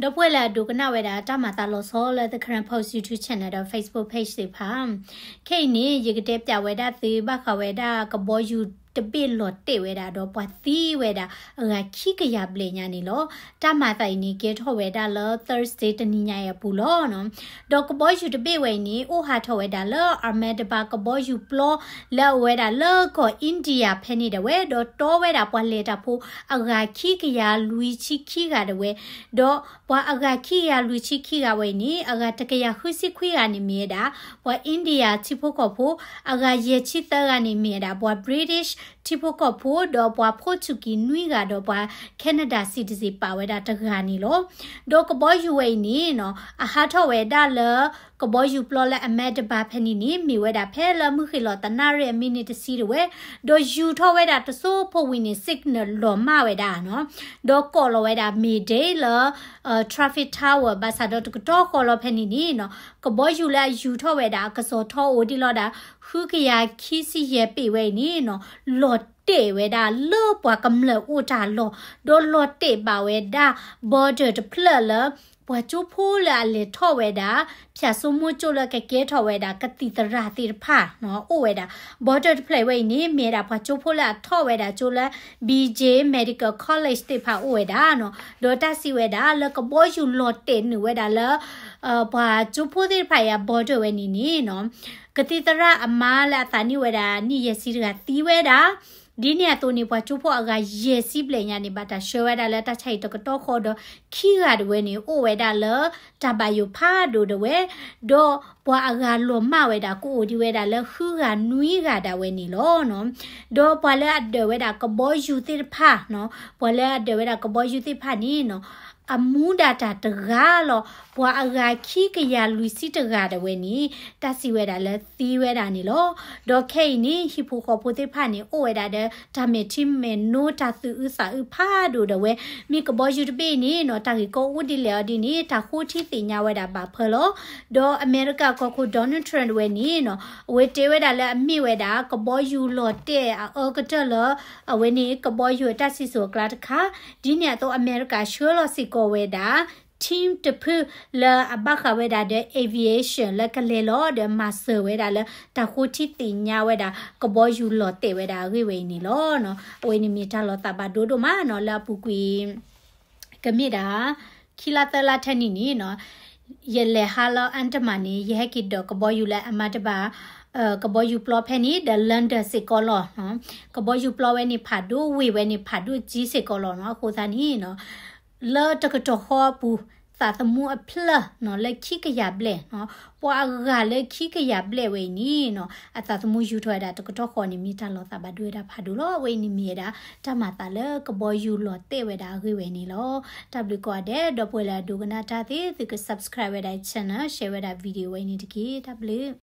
ဒီပုၢ်ဝဲၢ်လၢအဒိကနၣ်ဝဲဒၣ်တၢ်မၤသးလီၤဆီလၢ The Karen Post YouTube channel ဒီး Facebook page သ့ၣ်တဖၣ်, ခဲအံၤန့ၣ် ယကတဲပၠးဝဲဒၣ်သု ဘၣ်ဃးဝဲဒၣ်ကဘီယူၤတဘ့ၣ်လီၤတဲာ်ဝဲဒၣ် ဒီးပှၤသံဝဲဒၣ်အဂၤခံကယၤဘျဲၣ်ညါန့ၣ်လီၤ. တၢ်မၤသးအံၤန့ၣ် ကဲထီၣ်ဝဲဒၣ်လၢ Thursday တနံၤညါအံၤအပူၤလီၤ. ဒီးကဘီယူၤတဘ့ၣ်ဝဲအံၤန့ၣ် အိၣ်ဟးထီၣ်ဝဲဒၣ်လၢ Ahmedabad ကဘီယူၤပျီ လၢအဝဲဒၣ်လၢကီၢ် India ဖဲန့ၣ်ဒၣ်ဝဲ, ဒီးတီဝဲဒၣ်ပှၤလဲၤတၢ်ဖိအဂၤခံကယၤလွံၢ်ဆံခံဂၤဒၣ်ဝဲ, ဒီးပှၤအဂၤခံကယၤလွံၢ်ဆံခံဂၤဝဲအံၤန့ၣ် အဂၤတကယၤဃုဆံခွံဂၤန့ၣ်မ့ၢ်ဝဲဒၣ် ပှၤ India ထံဖိကီၢ်ဖိ, အဂၤယဲၢ်ဆံသၢဂၤန့ၣ်မ့ၢ်ဝဲဒၣ် ပှၤ British ထံဖိကီၢ်ဖိ, ဒီးပှၤ Portuguese နွံဂၤ, ဒီးပှၤ Canada citizen ပာ်ဝဲဒၣ်တဂၤန့ၣ်လီၤ. ဒီးကဘီယူၤဝဲအံၤန့ၣ်နီၤ အဟးထီၣ်ဝဲဒၣ်လၢ ကဘီယူၤပျီလၢ Ahmedabad ဖဲန့ၣ်န့ၣ် မ့ၢ်ဝဲဒၣ်ဖဲလၢမုၢ်ဃ့ၢ်လီၤတနၣ်ရံၣ်အမံးနံးတဆံဒၣ်ဝဲ, ဒီးယူၤထီၣ်ဝဲဒၣ်တစိၢ်ဖိဝံၤန့ၣ် signal လီၤမၢ်ဝဲဒၣ်နီၤ, ဒီးကိးလီၤဝဲဒၣ် Mayday လၢ traffic tower ဘၣ်ဆၣ်ဒီးတကတီၢ်ဃီလီၤဖဲန့ၣ်န့ၣ်နီၤ ကဘီယူၤလၢအယူၤထီၣ်ဝဲဒၣ်အကစီၤထီအိၣ်ဒံးလီၤဒၣ် ဃုကယၤခံဆံယဲၢ်ပ့ၣ်ဝဲအံၤန့ၣ်နီၤ လီၤတဲာ်ဝဲဒၣ်လၢပှၤကမျၢၢ်အိၣ်တၢ်လီၢ်, ဒီးလီၤတဲာ်ဘၣ်ဝဲဒၣ် border တဖျၢၣ်လၢ ပှၤကၠိဖိလၢအလဲၤထီၣ်ဝဲဒၣ် ဖၠၣ်စိမိၣ်ကၠိလၢကကဲထီၣ်ဝဲဒၣ်ကသံၣ်သရၣ်သ့ၣ်တဖၣ်နီၤ အိၣ်ဝဲဒၣ် border တဖျၢၣ်ဝဲအံၤန့ၣ် မ့ၢ်ဝဲဒၣ်ပှၤကၠိဖိလၢအထီၣ်ဝဲဒၣ်ကၠိလၢ B J Medical College သ့ၣ်တဖၣ်အိၣ်ဝဲဒၣ်နီၤ, ဒီးတၢ်စံးဝဲဒၣ်လၢကဘီယူၤလီၤတဲာ်နုာ်ဝဲဒၣ်လၢ ပှၤကၠိဖိသ့ၣ်တဖၣ်အံၤအ border ဝဲန့ၣ်န့ၣ်နီၤ ကသံၣ်သရၣ်အမါလၢအသးနံၣ်ဝဲဒၣ်နံၣ်ယဲၢ်ဆံတဂၤသံဝဲဒၣ်, ဒ်န့ၣ်အသိးန့ၣ် ပှၤကၠိဖိအဂၤယဲၢ်ဆံဘျဲၣ်ညါန့ၣ် ဘၣ်တၢ်ဆှၢဝဲဒၣ်လၢတၢ်ဆါဟံၣ်တကတီၢ်ဃီဒီး ခံဂၤဒၣ်ဝဲန့ၣ် အိၣ်ဝဲဒၣ်လၢတၢ်ဘၣ်ယိၣ်ဖးဒိၣ်ဒၣ်ဝဲ, ဒီးပှၤအဂၤလီၤမၢ်ဝဲဒၣ်ကအိၣ်ဒံးဝဲဒၣ်လၢဃုဂၤနွံဂၤဒၣ်ဝဲန့ၣ်လီၤနီၤ, ဒီးပှၤလၢအဒၢးဝဲဒၣ်ကဘီယူၤသ့ၣ်တဖၣ်နီၤ ပှၤလၢအဒၢးဝဲဒၣ်ကဘီယူၤသ့ၣ်တဖၣ်န့ၣ်နီၤ အမူဒါတၢ်တဂၤလီၤ ပှၤအဂၤခံကယၤလွံၢ်ဆံတဂၤဒၣ်ဝဲန့ၣ် တၢ်စံးဝဲဒၣ်လၢသံဝဲဒၣ်န့ၣ်လီၤ. ဒီးခဲအံၤန့ၣ် ဟံၣ်ဖိဃီဖိသ့ၣ်တဖၣ်န့ၣ် အိၣ်ဝဲဒၣ်ဒီး တၢ်မဲာ်ထံမဲာ်နိ တၢ်သူၣ်အုးသးအုးဖးဒိၣ်ဒၣ်ဝဲ, မ့ၢ်ကဘီယူၤတဘ့ၣ်န့ၣ်နီၤ တၢ်ဂ့ၢ်ကီအိၣ်ဒ်လဲၣ်အီၤဒ်န့ၣ် တၢ်ဃိထံသ့ၣ်ညါဝဲဒၣ်ဘၣ်ဖၢလီၤ. ဒီးအမဲရကၤကီၢ်ခိၣ် Donald Trump ဝဲန့ၣ်နီၤ အဝဲတဲဝဲဒၣ်လၢအမ့ၢ်ဝဲဒၣ် ကဘီယူၤလီၤတဲာ်အအၢကတၢၢ်လၢ အဝဲန့ၣ် ကဘီယူၤအတၢ်စံၣ်စိၤအကျါတခါ, ဒ်န့ၣ်အသိး အမဲရကၤဆှၢလီၤစ့ၢ်ကီးဝဲဒၣ် team တဖုလၢအဘၣ်ဃးဝဲဒၣ်ဒီး aviation လၢကလဲၤလီၤဒီးမၤစၢၤဝဲဒၣ်လၢ တၢ်ဃိထံသ့ၣ်ညါဝဲဒၣ် ကဘီယူၤလီၤတဲာ်ဝဲဒၣ်အဂ့ၢ်ဝဲအံၤန့ၣ်လီၤ. အဝဲန့ၣ်မ့ၢ်တၢ်လီၤသးဘၣ်ဒိဒိၣ်မးနီၤ လၢအပူၤကွံာ် ကမ့ၢ်ဒၣ် ခံလါသၢလါထဲန့ၣ်န့ၣ်နီၤ ယလဲၤဟးလၢ Andaman န့ၣ် ယဟဲက့ၤဒိးကဘီယူၤလၢ Ahmedabad ကဘီယူၤပျီဖဲန့ၣ် ဒီး London စ့ၢ်ကီးလီၤ. ကဘီယူၤပျီဝဲန့ၣ်ဖးဒိၣ် ဝ့ၢ်ဝဲန့ၣ်ဖးဒိၣ်ကံစ့ၢ်ကီးလီၤနီၤ. အဃိသတးန့ၣ်နီၤ လၢတကတီၢ်ဃီအပူၤ သးသမူအဖျၢၣ်နီၤ လၢခံကယၤဘျဲၣ်နီၤ ပှၤအဂၤလၢခံကယၤဘျဲၣ်ဝဲအံၤန့ၣ်နီၤ အသးသမူယူၤထီၣ်ဝဲဒၣ်တကတီၢ်ဃီန့ၣ် မ့ၢ်တၢ်လီၤသးဘၣ်ဒိဝဲဒၣ်ဖးဒိၣ်လီၤ. အဝဲအံၤန့ၣ်မ့ၢ်ဝဲဒၣ် တၢ်မၤသးလၢကဘီယူၤလီၤတဲာ်ဝဲဒၣ်အဂ့ၢ်ဝဲန့ၣ်လီၤ. တၢ်ဘျုးကိးဂၤဒဲး ဒီပုၢ်ဝဲၢ်လၢအဒိကနၣ်တၢ်သ့ၣ် သုက subscribe ဝဲဒၣ် channel, share ဝဲဒၣ် video ဝဲန့ၣ်တက့ၢ်. တၢ်ဘျုး